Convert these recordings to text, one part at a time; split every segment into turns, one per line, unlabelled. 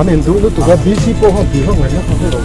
An induh lutuk a BC pawh khan tih vak ngaihna kha hre lo.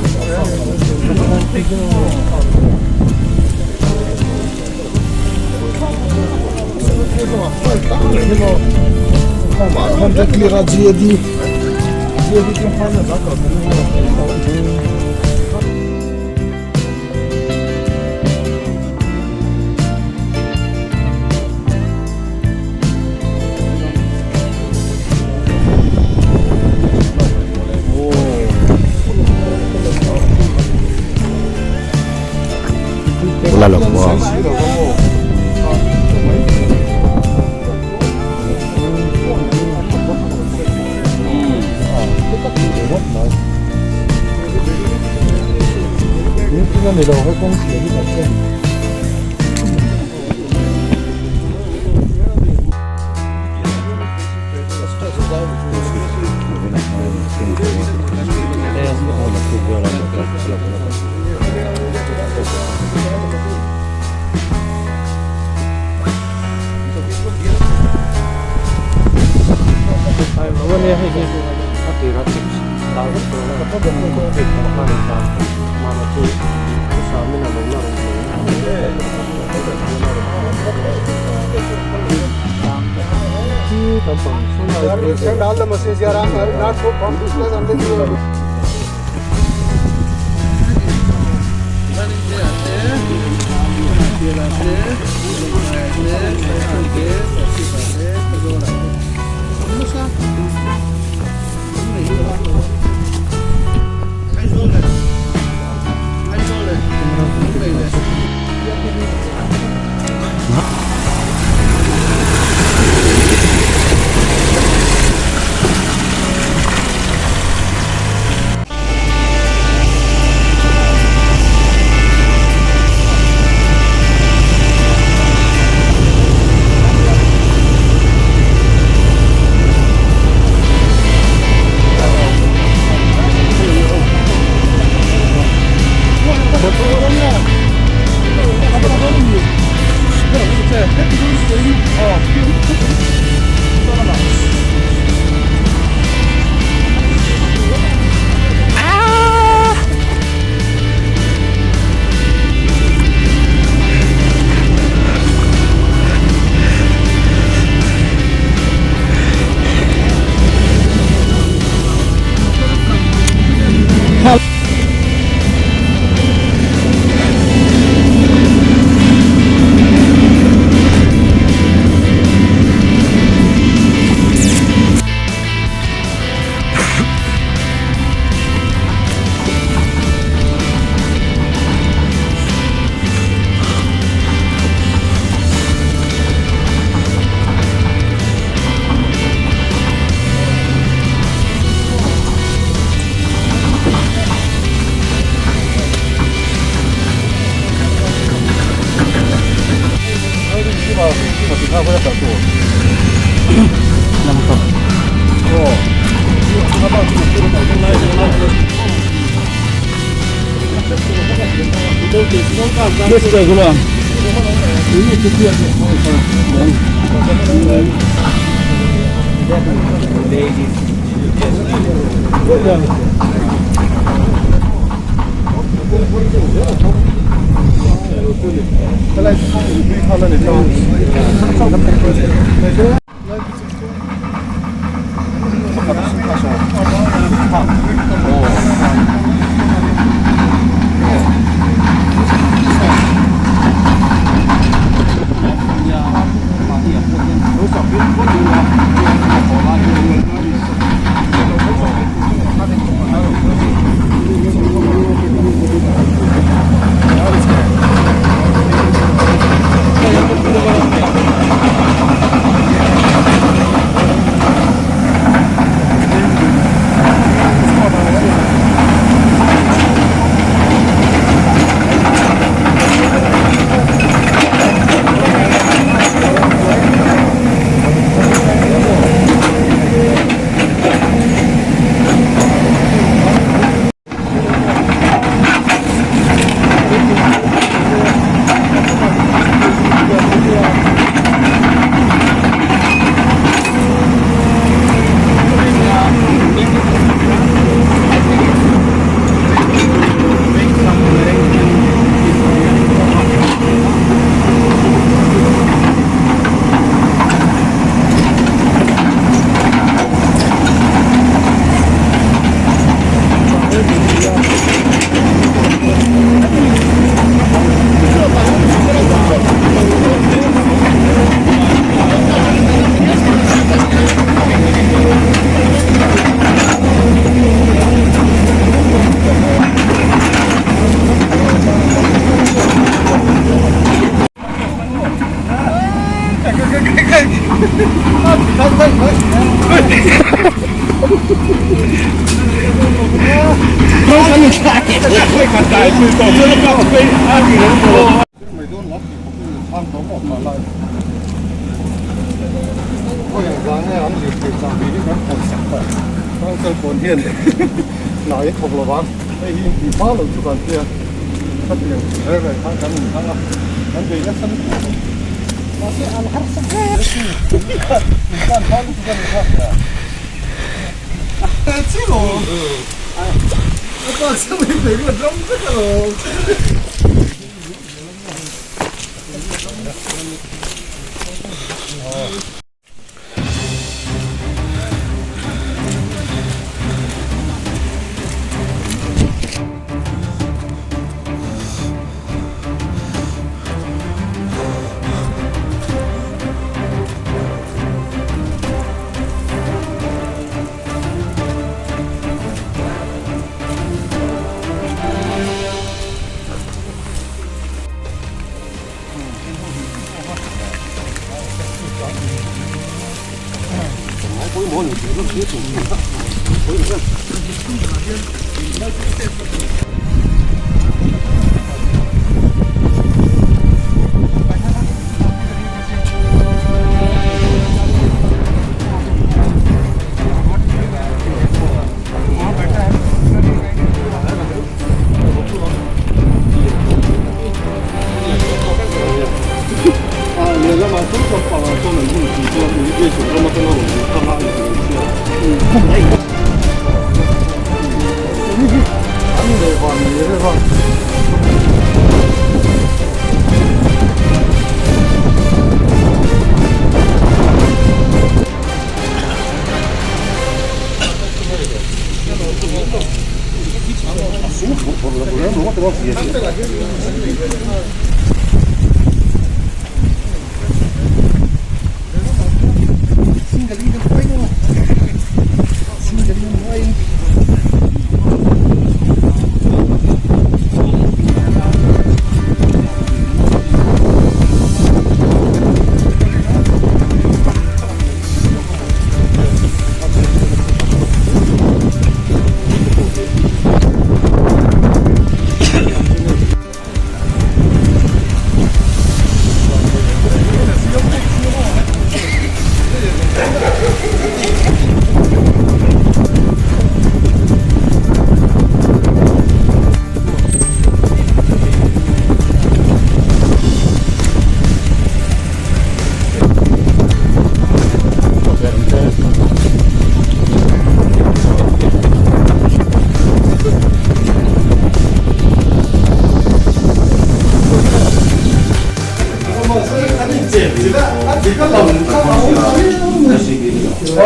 Ina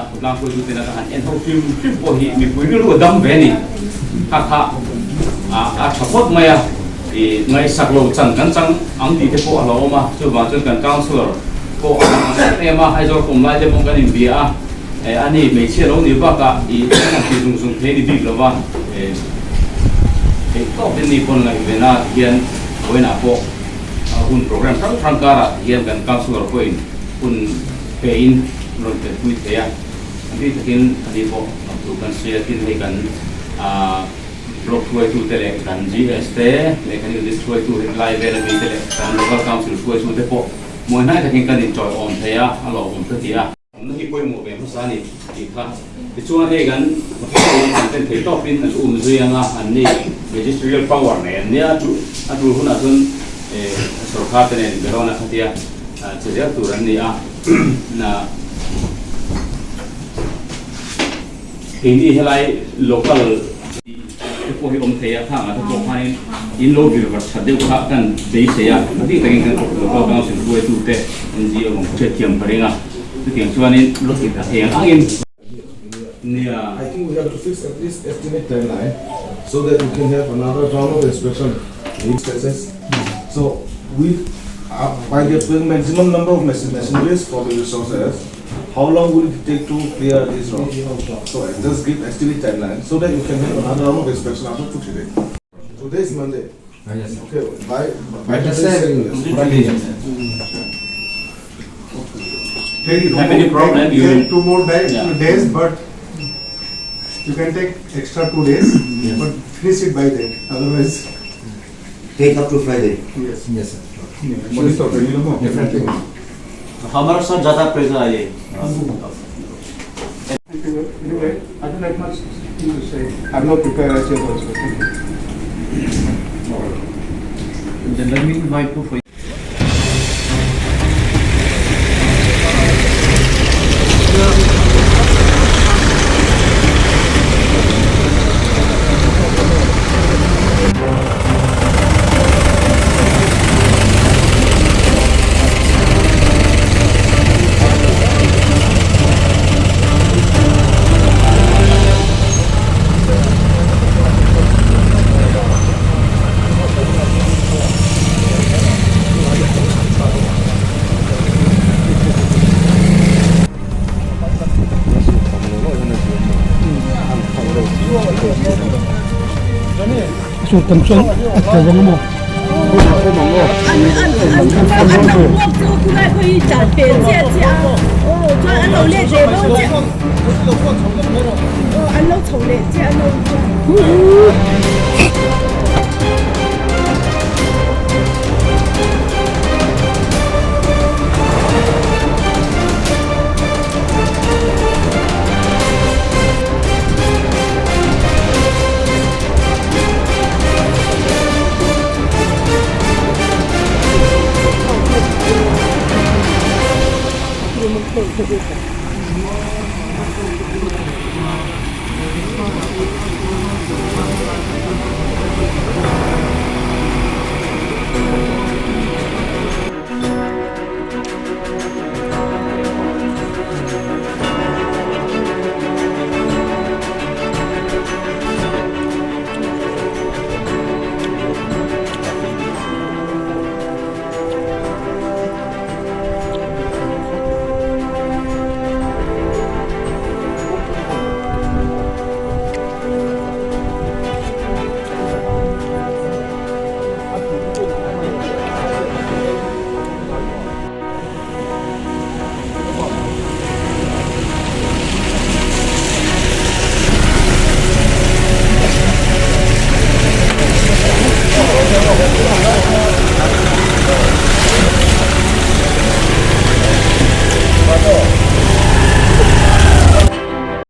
khawtlang hruaitu tena ka han en ho hrim hrim pawh hi mipui rilru a dam ve a ni. Kha kha a tha phawt mai a, i ngaihsak lo chan kan chang ang tih te pawh a hlauhawm a, chuvang chuan kan councillor pawh a lang ang em em a, Aizawl kum lai te pawh kan inbia a, a ni hmeichhia lo nih bakah i kan han ti zung zung thei a ni bik lo va, theih tawk in ni pawn ngaihven a tihian vawiinah pawh hun programme hrang hrang karah tihian kan councillor pawhin hun pe in rawn telpui thei a, a bik takin a ni pawh a thu kan sawi a, tin hei kan block hruaitu te leh kan GS te leh kan unit hruaitu helai vel ami te leh kan local council hruaitu te pawh mawi hnai takin kan inṭawiawm thei a, a lawmawm ka ti a. Awmna hi pawimawh ve hmasa a ni tih kha. Tichuan hei kan officer in an pen thei tawpin an um zui ang a, an ni magisterial power nei an nia, a tul hunah chuan sorkar te nen berawn a khatia che zel tur an ni a. Na keini helai local te pawh hi awm thei a, khangah te pawh khanin in lo vir vat that deuh kha kan beisei a, a bik takin kan local council hruaitu te NGO ang hriatthiam ka ring a, chutiang chuanin a thei ang angin nia.
I think we have to fix at least estimate timeline so that we can have another round of inspection process. So we by deploying maximum number of machineries for the resources, how long will it take to clear this road? So just give estimate timeline so that you can have another round of inspection after 2 days. Today is Monday.
Yes.
Okay, by
By the
today
same,
yes.
Friday.
Take
Have any problem, you
Take two more day,
Yeah.
days, but you can take extra 2 days, but finish it by then. Otherwise,
Take up to Friday.
yes.
Yes, sir.
Definitely.
हमारा साथ ज़्यादा pressure आए
Thank you. Anyway, I don't have much to say. I'm not prepared as yet also. Thank you.
Then let me invite you for
Chu tam chuan a tho vang maw?
An an an an lo walk chu khulai pawh hi chan pel chiah chiah a aw chuan an lo let leh dawn chiah aw an lo chho leh chiah an lo